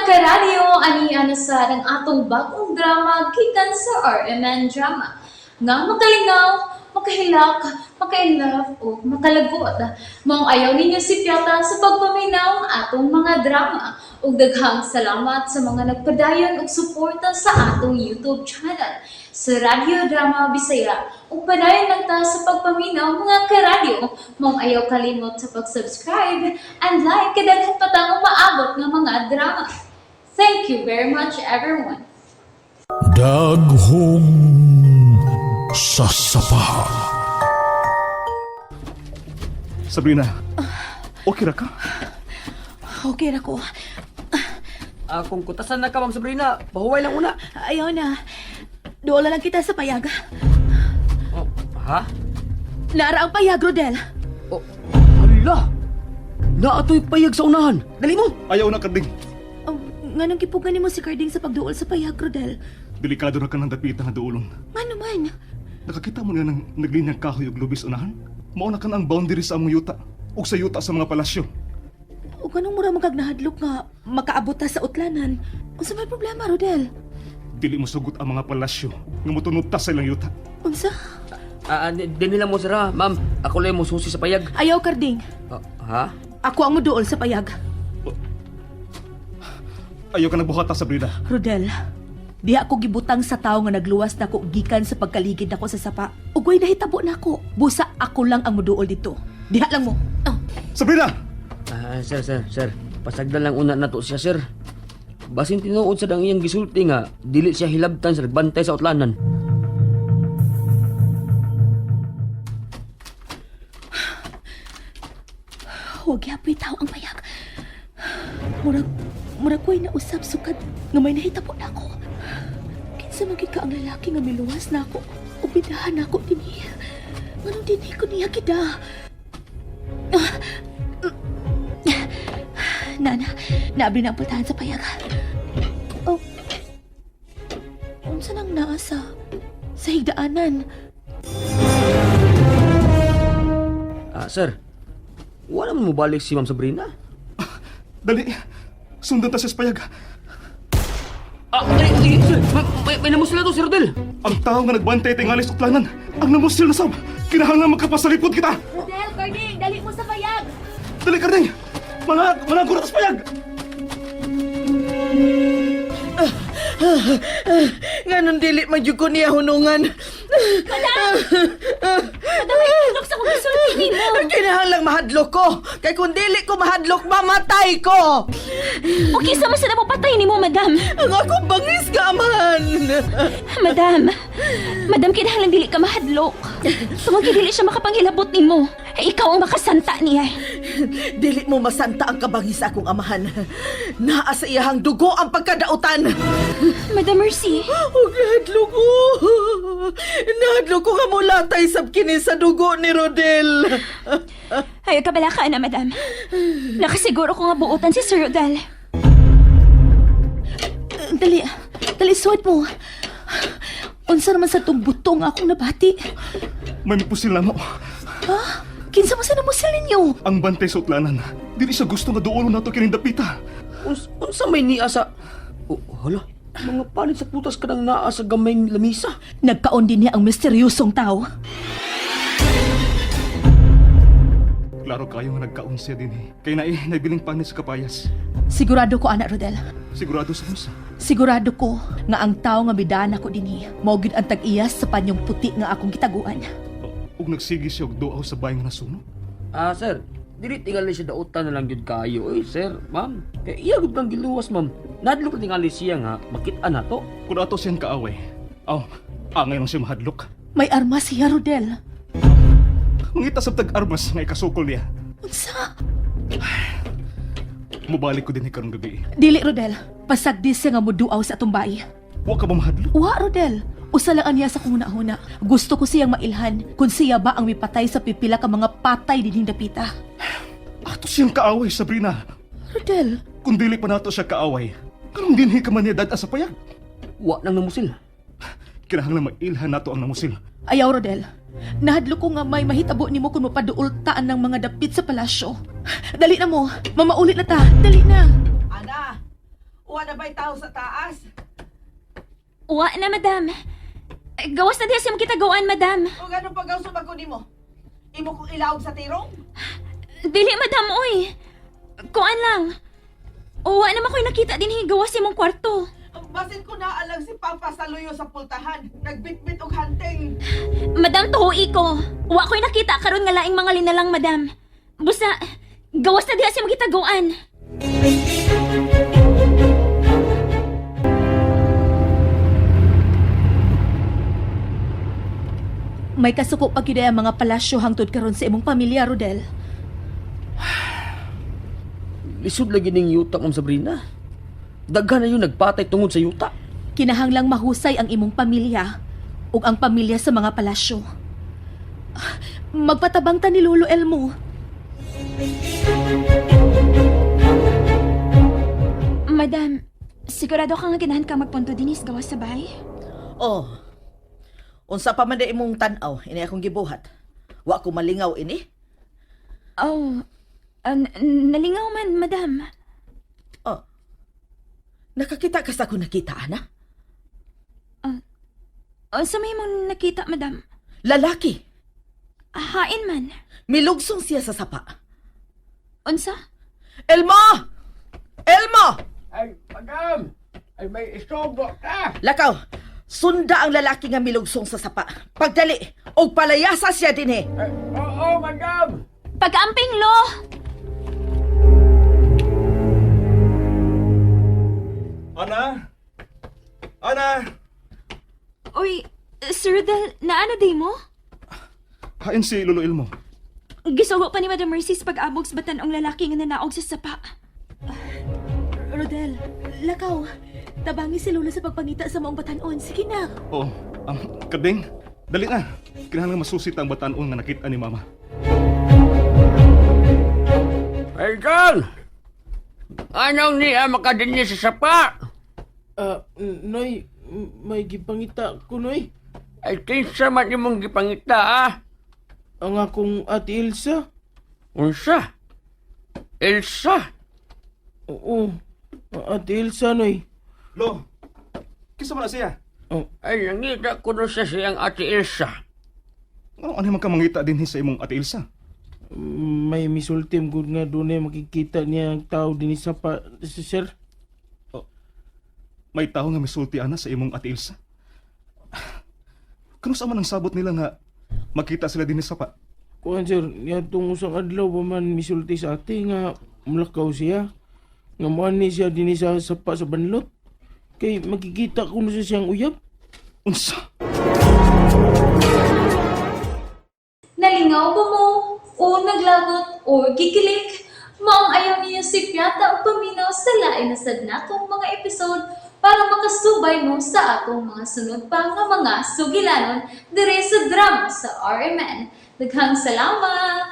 Karadyo, ani ana sa ang atong bagong drama gikan sa RMN Drama. Nga makalingaw, makahilak, makainlove o makalagot. Maong ayaw ninyo sipyata sa pagpaminaw ang atong mga drama. Ug daghang salamat sa mga nagpadayon og suporta sa atong YouTube channel sa Radyo Drama Bisaya. Ug padayon lang ta sa pagpaminaw, mga karadyo. Maong ayaw kalimot sa pag-subscribe and like kay daghan pa tang umaabot nga mga drama. Thank you very much, everyone. Daghong sasapa. Sabrina, okay ra ka? Okay ra ko. Ah, kung kutasan na ka, Ma'am Sabrina, pahuway lang una. Ayaw na. Doon lang kita sa payag. Oh, ha? Nara ang payag, Rodel. Oh, hala! Naatoy payag sa unahan. Dali mo! Ayaw na, Karding. Oh, nganong gipugan nimo si Carding sa pagduol sa payag, Rodel? Delikado ra ka ng dapita nga duolon. Ngano man? Nakakita mo nga ng naglinyang kahoy ug lubis unahan? Mao na kan ang boundary sa among yuta ug sa yuta sa mga palasyo. O ganong mura man kag nahadlok nga makaabot ta sa utlanan? Unsa may problema, Rodel? Dili mo sugot ang mga palasyo nga motunob ta sa ilang yuta. Unsa? Ah, di nila mo, sir, ha? Ma'am, ako lang mo susi sa payag. Ayaw, Carding. Ah, ha? Ako ang muduol sa payag. Ayaw ka nagbuhata, Sabrina. Rodel, diha ko gibutang sa tawo nga nagluwas nako gikan sa pagkaligid nako sa sapa. Ugoy nahitabo nako. Busa ako lang ang muduol dito. Diha lang mo. Oh. Sabrina! Ah, sir, sir, sir. Pasagdan lang una na to siya, sir. Basin tinuod sa dang iyang gisulti nga, dili siya hilabtan sa nagbantay sa utlanan. Huwag yapoy tao ang payag. Murag, murag ko'y nausap sukad nga may nahitabo na ako. Kinsa man gyud ka ang lalaki nga miluwas na ako o bidahan na ako dinhi. Nganong dinhi ko niya kita? Nana, naabri na ang pultahan sa payag. Oh, unsa nang naa sa higdaanan? Ah, sir. Wala man mobalik si Ma'am Sabrina. Dali! Sundan ta siya sa payag. Ah, ay, ay, sir, may namusila to, Sir Rodel. Ang tao nga nagbantay tingali sa utlanan, ang namusil na sab. Kinahanglan magkapasalipod kita. Rodel, Carding, dali mo sa payag! Dali, Karding! Mga mga gurat sa payag! Nganong dili man jud ko niya hunungan. Madam, ay tulog sa kong gisulti nimo. Kinahanglang mahadlok ko. Kay kung dili ko mahadlok, mamatay ko. O kinsa man sa mo patay nimo, madam? Ang akong bangis ka man. Madam, madam, kinahanglan dili ka mahadlok. Tungod kay dili siya makapanghilabot nimo. Eh, ikaw ang makasanta niya. Dili mo masanta ang kabangis sa akong amahan. Naa sa iyahang dugo ang pagkadautan. Madam Mercy, Ug nahadlok ko. Nahadlok ko nga mulatay sab kini sa dugo ni Rodel. Ay, kabala ka na, madam. Nakasiguro ko nga buotan si Sir Rodel. Dali, dali, suwad mo. Unsa naman sa tong butong akong nabati? May mipusil na mo. Ha? Kinsa mo sa namusil ninyo? Ang bantay sa utlanan. Dili siya gusto nga duolon nato kining dapita. Unsa may niya sa... Oh, hala. Mga panit sa putas ka nang naa sa gamayng lamisa. Nagkaon din niya ang misteryosong tao. Klaro kayo nga nagkaon siya din eh. Kay nae, naibiling panis sa kapayas. Sigurado ko, anak Rodel. Sigurado sa unsa. Sigurado ko nga ang tao nga bidaan ako dinhi. Mao gyud ang tag-iyas sa panyong puti nga akong gitaguan. Ug nagsige siya og duaw sa bahay nga nasunog. Ah, sir. Dili tingali siya dautan na lang gyud kayo. Oy, sir, ma'am. Kay iya gud kang giluwas, ma'am. Nadlok na tingali siya nga makit-an nato. Kung ato siyang kaaway, aw, angay lang siya mahadlok. May armas siya, Rodel. Mangita sa tag-armas nga ikasukol niya. Unsa? Mubalik ko din karong gabi. Dili, Rodel. Pasagdi siya nga moduaw sa atong bayi. Wa ka ba mahadlok? Wa, Rodel. Usa lang ang niya sa kung huna. Gusto ko siyang mailhan kung siya ba ang mipatay sa pipila ka mga patay dinhing dapita. Ato siyang kaaway, Sabrina. Rodel, Kung dili pa nato siya kaaway, karong dinhi ka man niya dad sa payag. Wa nang namusil. Kinahanglan mailhan nato ang namusil. Ayaw, Rodel. Nahadlo ko nga may mahitabo nimo kung mapaduultaan ng mga dapit sa palasyo. Dali na mo. Mamaulit na ta. Dali na. Ana, Wa na ba'y tao sa taas? Wa na, madam. Gawas na diha sa kita gawaan, madam. O ganong pagaw sumago nimo? Imo kong ilawog sa tirong? Dili, madam, oy. Kuan lang. Wa naman ko'y nakita din gawas sa imong kwarto. Basin ko na alang si Papa sa luyo sa pultahan. Nagbitbit og hanting. Madam, tuhui ko. Wa ko'y nakita karon nga laing mga linalang, madam. Busa, gawas na diha sa imong gitaguan. May kasuko pa gyud ang mga palasyo hangtod karon sa imong pamilya, Rodel. Lisod lagi ning yuta, Ma'am Sabrina. Daghan na yun nagpatay tungod sa yuta. Kinahanglang mahusay ang imong pamilya ug ang pamilya sa mga palasyo. Magpatabang ta ni Lolo Elmo. Madam, sigurado ka nga ganahan ka magpunto dinis gawas sa bahay? Oh. Unsa pa man di imong tan-aw, ini akong gibuhat. Wa ko malingaw ini. Oh, nalingaw man, madam. Oh. Nakakita ka sa akong nakita, ana? Unsa may mong nakita, madam? Lalaki. Hain man. Milugsong siya sa sapa. Unsa? Elmo! Elmo! Ay, madam! Ay, may istobo ka! Lakaw, sunda ang lalaki nga milugsong sa sapa. Pagdali, og palayasa siya dinhi. Ay, oo, madam! Pag-amping, lo! Ana? Ana? Uy, Sir Rodel, naano di mo? Hain si Lolo Elmo. Gisugo pa ni Madam Mercy sa pag-abog sa batanong lalaki nga nanaog sa sapa. Rodel, lakaw. Tabangi si Lola sa pagpangita sa maong batanon. Sige na. Oo, ang kading. Dali na. Kinahanglan masusit ang batanon nga nakita ni Mama. Ay, John! Anong niya makadinyo sa sapa? Ah, Noy, may gipangita ko, Noy. Ay, kinsa man imong gipangita, ah? Ang akong ate Elsa. Unsa? Elsa? Oo, ate Elsa, Noy. Lo, kinsa man na siya? Oh, Ay, nangita ko na siya siyang ate Elsa. Ano ano man ka mangita dinhi sa imong Ate Ilsa? may misultim gud nga dunay makikita niya ang tao dinhi sa pa, sir. May tao nga misulti ana sa imong Ate Ilsa. Kano sa man ang sabot nila nga makita sila dinhi sa pa? Kuan sir, niadtong usang adlaw pa man misulti sa ate nga mulakaw siya. Nga moani siya dinhi sa sapa sa banlot. Kay makikita ko na siya siyang uyab. Unsa? Nalingaw ba mo? O naglagot o gikilig? Maong ayaw niyo si Piata o paminaw sa lain na sad natong mga episode para makasubay mo sa atong mga sunod pa nga mga sugilanon dire sa drama sa RMN. Daghang salamat!